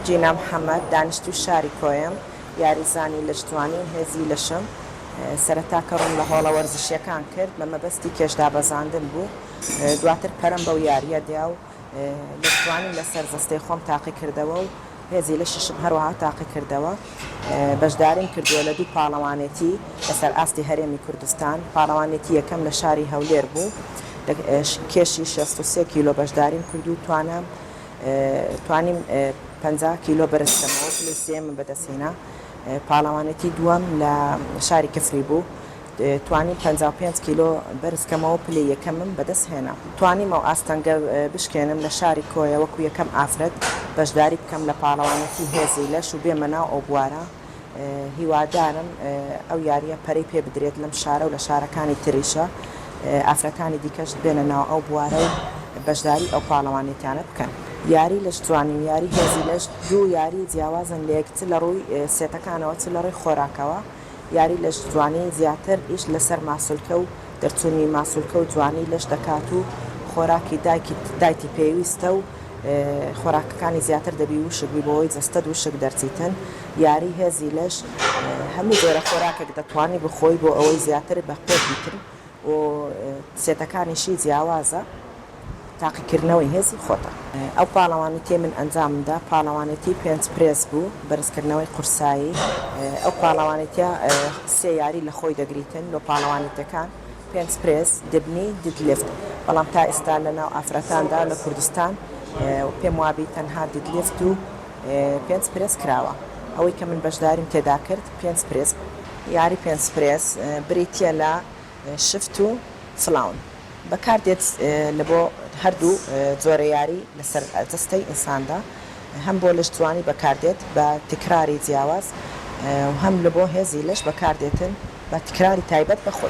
جینا محەمەد، دانیشتووی شاری کۆیەم، یاریزانی لەشجوانی و هێزی لەشم. سەرەتا کە ڕووم لە هۆڵە وەرزشییەکان کرد بە مەبەستی کێشدابەزاندن بوو، دواتر پەرەم بەو یارییە دا و لەشجوانیم لەسەر جەستەی خۆم تاقیکردەوە و هێزی لەشیشم هەروەها تاقیکردەوە. بەشداریم کردووە لە دوو پاڵەوانێتی لەسەر ئاستی هەرێمی کوردستان، پاڵەوانێتی یەکەم لە شاری هەولێر بوو لە کێشی 63 کیلۆ بەشداریم کرد و توانام توانیم 50 کیلۆ بەرز کەمەوە پلەی سێیەمم بەدەستهێنا. پاڵەوانێتی دووەم لە شاری کفری بوو توانیم 55 کیلۆ بەرز کەمەوە پلەی یەکەمم بەدەست هێنا. توانیم ئەو ئاستەنگە بشکێنم لە شاری کۆیە وەکو یەکەم ئافرەت بەشداری بکەم لە پاڵەوانێتی هێزی لەش و بێمە ناو ئەو بوارە. هیوادارم ئەو یارییە پەرەی پێ بدرێت لەم شارە و لە شارەکانی تریشە ئافرەتانی دیکەش بێنە ناو ئەو بوارە و بەشداری ئەو پاڵەوانێتیانە بکەن. یاری لەشجوانی و یاری هێزی لەش دوو یاری جیاوازن لەیەک چ لە ڕووی سێتەکانەوە چ لە ڕووی خۆراکەوە. یاری لەشجوانی زیاتر ئیش لەسەر ماسولکە و دەرچوونی ماسولکە و جوانی لەش دەکات و خۆراکی دایکی دایتی پێویستە و خۆراکەکانی زیاتر دەبی وشک بی بۆ ئەوەی جەستەت وشک دەرچیتن. یاری هێزی لەش هەموو جۆرە خۆراکێک دەتوانی بخۆی بۆ ئەوەی زیاتر بە قوت بیتن و سێتەکانیشی جیاوازە تاقیکردنەوەی هێزی خۆتە. ئەو پاڵەوانێتیەی من ئەنجامم دا پاڵەوانێتی bench press بوو، بەرزکردنەوەی قورسایی، ئەو پاڵەوانێتیە سێ یاری لە خۆی دەگریتن لۆ پاڵەوانێتیەکان، bench press، دبنی، deadlift، بەڵام تا ئێستا لە ناو ئافرەتاندا لە کوردستان پێم وابی تەنها deadlift و bench press کراوە، ئەوەی کە من بەشداریم تێدا کرد bench press بوو. یاری bench press بریتیە لە شفت و فلاون بەکاردێت لە بۆ هەردوو جۆرە یاری لەسەر جەستەی ئینساندا هەم بۆ لەش جوانی بەکاردێت بە تکراری جیاواز و هەم لە بۆ هێزی لەش بەکاردێتن بە تکراری تایبەت بە خۆی.